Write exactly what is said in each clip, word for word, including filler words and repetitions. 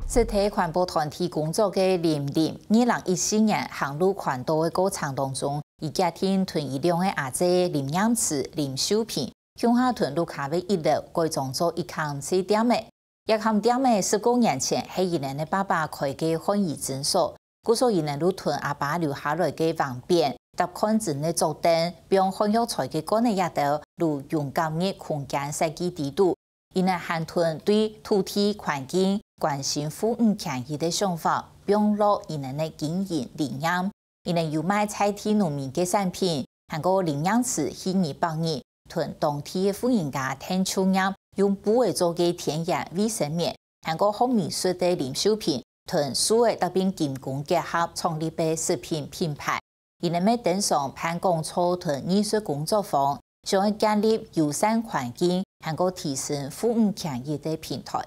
實體環保團體工作个林林，二零一四年行路環島个過程當中，佢決定同佢兩个阿姊林念慈、林秀萍，共下同屋下个一樓改裝做一間細店仔。這間店仔十過年前係佢等个爸爸開个漢醫診所，故所佢等就同阿爸留下來个橫匾、搭看診个桌凳、放漢藥材个罐仔這兜，就用簡約空間設計底肚， 佢等還同對土地環境關心婦女權益个想法，放落佢等个經營理念。佢等有賣在地農民个產品，還過林念慈去年八月，同當地个婦人家訂舊年用布仔做个天然衛生棉，還過學美術个林秀萍，同樹仔搭配金工結合創立个食品品牌。 佢等乜登上辦講座同藝術工作坊，想愛建立友善環境，還過提升婦女權益个平台。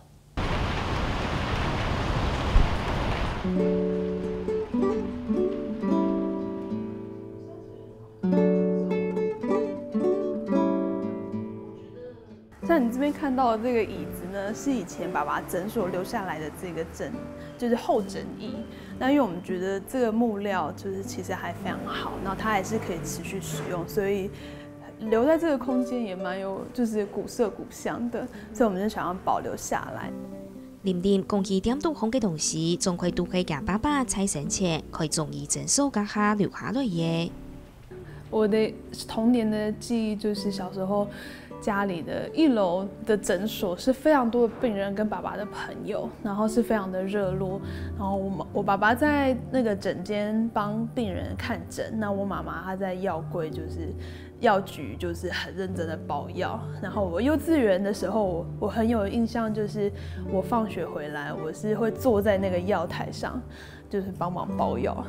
像你这边看到的这个椅子呢，是以前爸爸诊所留下来的这个诊，就是后诊椅。那因为我们觉得这个木料就是其实还非常好，那它还是可以持续使用，所以留在这个空间也蛮有就是古色古香的，所以我们就想要保留下来。林林講起店肚項个東西，總歸都係厥爸爸在生前開中醫診所該下留下來个。 我的童年的记忆就是小时候家里的一楼的诊所是非常多的病人跟爸爸的朋友，然后是非常的热络。然后我们我爸爸在那个诊间帮病人看诊，那我妈妈她在药柜就是药局就是很认真的包药。然后我幼稚园的时候，我我很有印象，就是我放学回来，我是会坐在那个药台上，就是帮忙包药。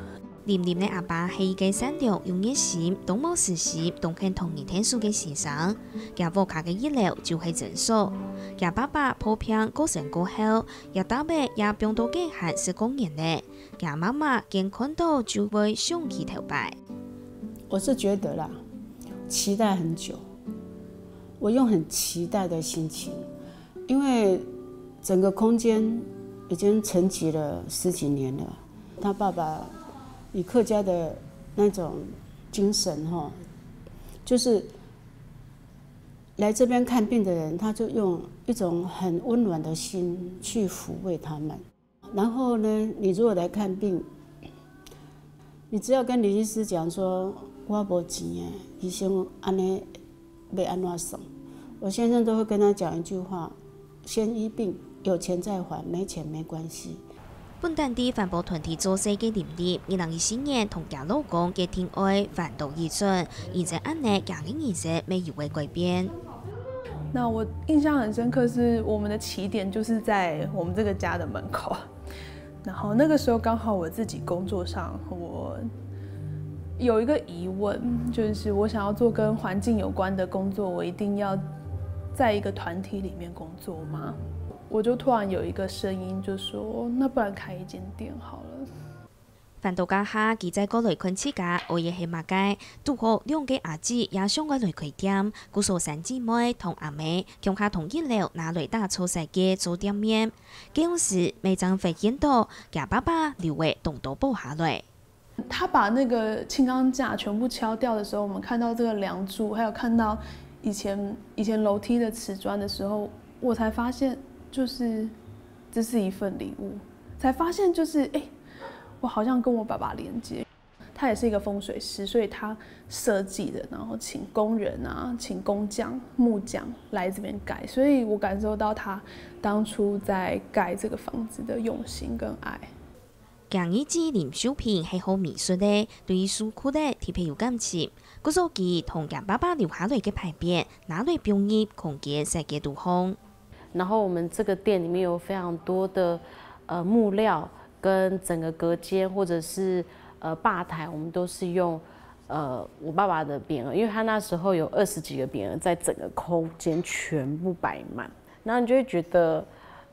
林林个阿爸係一个善良又熱心、當無私心、當肯同人𢯭手个先生。厥屋下个一樓就係診所。厥爸爸破病過身過後，這搭仔也放到該還十過年了。厥媽媽見看到就會想起頭擺。我是觉得啦，期待很久，我用很期待的心情，因为整个空间已经沉寂了十几年了。他爸爸以客家的那种精神哈，就是来这边看病的人，他就用一种很温暖的心去抚慰他们。然后呢，你如果来看病，你只要跟林医师讲说，我无钱耶，医生安尼要安怎算？我先生都会跟他讲一句话：先医病，有钱再还，没钱没关系。本旦在環保團體做事个林林，二零一四年同厥老公決定愛環島移村，因此恁呢厥个人生乜有个改變。那我印象很深刻是，我们的起点就是在我们这个家的门口。然后那个时候刚好我自己工作上，我有一个疑问，就是我想要做跟环境有关的工作，我一定要在一个团体里面工作吗？我就突然有一个声音就说，那不然开一间店好了。環島該下，佢再過來看自家愛个係麼个，堵好兩个阿姊也想愛來開店，故所三姊妹同阿姆共下同一樓拿來打造設計做店面。 該央時，乜正發現到厥爸爸留个當多保下來。他把那个轻钢架全部敲掉的时候，我们看到这个梁柱，还有看到以前以前楼梯的瓷砖的时候，我才发现，就是这是一份礼物，才发现就是哎、我好像跟我爸爸连接。他也是一个风水师，所以他设计的，然后请工人啊，请工匠、木匠来这边盖，所以我感受到他当初在盖这个房子的用心跟爱。厥二姊林秀萍係學美術个，對於書庫个特別有感情，故所佢同厥爸爸留下來个牌匾，拿來放入空間設計肚項。然后我们这个店里面有非常多的呃木料，跟整个隔间或者是呃吧台，我们都是用呃我爸爸的匾额，因为他那时候有二十几个匾额在整个空间全部摆满，然后你就会觉得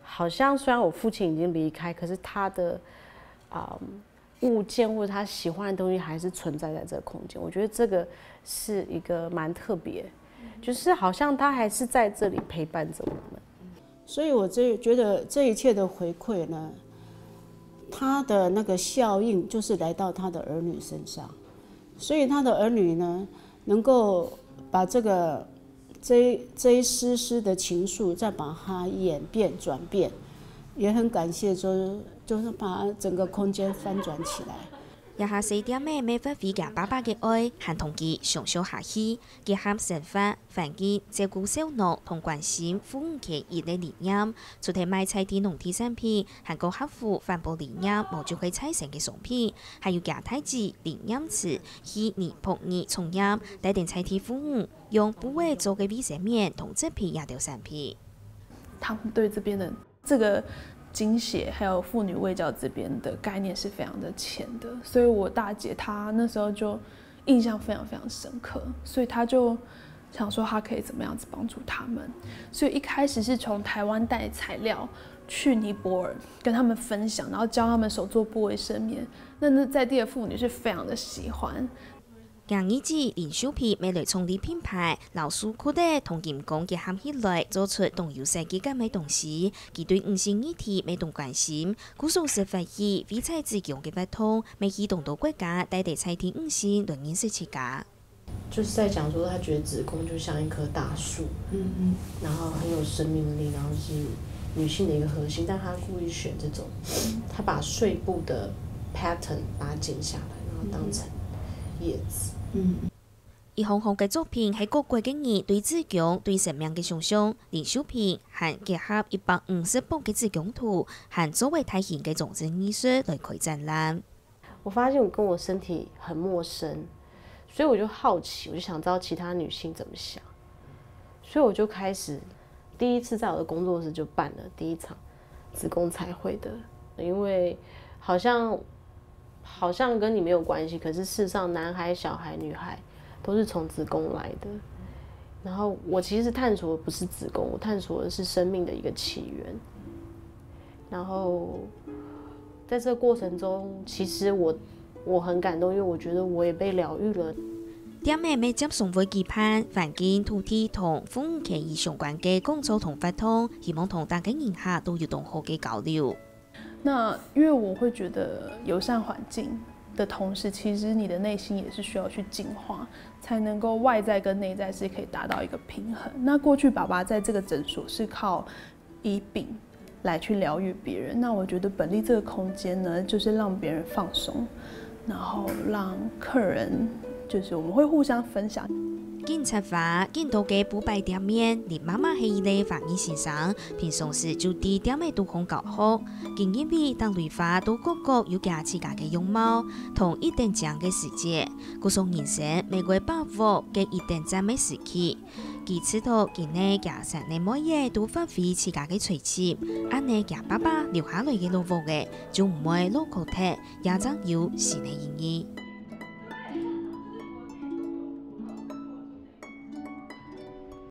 好像虽然我父亲已经离开，可是他的啊、物件或者他喜欢的东西还是存在在这个空间。我觉得这个是一个蛮特别，就是好像他还是在这里陪伴着我们。所以我这觉得这一切的回馈呢，他的那个效应就是来到他的儿女身上，所以他的儿女呢，能够把这个这这一丝丝的情愫，再把它演变转变，也很感谢，就是就是把整个空间翻转起来。這下細店仔乜發揮厥爸爸个愛，還同佢相惜下去，結合生活、環境、照顧小農同關心婦女權益个理念，除忒賣在地農特產品，還過合乎環保理念，無就係再生个商品，還有厥大姊林念慈去年博二創業，帶等在地婦女用布仔做个衛生棉同紙皮這兜產品。他们对这边的这个经血还有妇女卫教这边的概念是非常的浅的，所以我大姐她那时候就印象非常非常深刻，所以她就想说她可以怎么样子帮助他们，所以一开始是从台湾带材料去尼泊尔跟他们分享，然后教他们手做布卫生棉，那那在地的妇女是非常的喜欢。 厥二姊林秀萍乜來創立品牌，摎手工仔同金工結合起來，做出當有設計感个東西。佢對女性議題乜當關心，故所設法以非在子宮个活動，乜去當多國家帶等在地女性來認識自家。就是在讲说，他觉得子宫就像一棵大树，嗯嗯，然后很有生命力，然后是女性的一个核心，但他故意选这种，他把睡布的 pattern 把它剪下来，然后当成叶子，嗯。一項項个作品係各國个人對子宮、對生命个想像。林秀萍還結合一百五十磅个子宮圖，還做為大型个裝置藝術來開展覽。我发现我跟我身体很陌生，所以我就好奇，我就想知道其他女性怎么想，所以我就开始第一次在我的工作室就办了第一场子宫彩绘的，因为好像好像跟你没有关系，可是事实上男孩、小孩、女孩都是从子宫来的。然后我其实探索的不是子宫，我探索的是生命的一个起源。然后在这个过程中，其实我我很感动，因为我觉得我也被疗愈了。店仔乜接送會舉辦環境、土地同婦女權益相關个講座同活動，希望同大家人客都有當好个交流。那因为我会觉得友善环境的同时，其实你的内心也是需要去净化，才能够外在跟内在是可以达到一个平衡。那过去爸爸在这个诊所是靠医病来去疗愈别人，那我觉得本立这个空间呢，就是让别人放松，然后让客人，就是我们会互相分享。金策划，金都个布擺店面，林妈妈係一个花艺先生，平常時就在店仔肚項教學。佢認為當蕊花都各各有厥自家个樣貌，同一等靚个時節，故所人生乜會把握該一等讚个時機。佢知道今日厥三年妹仔都發揮自家个才情，恁呢厥爸爸留下來个老屋仔就毋會落空忒，也正有新个意義。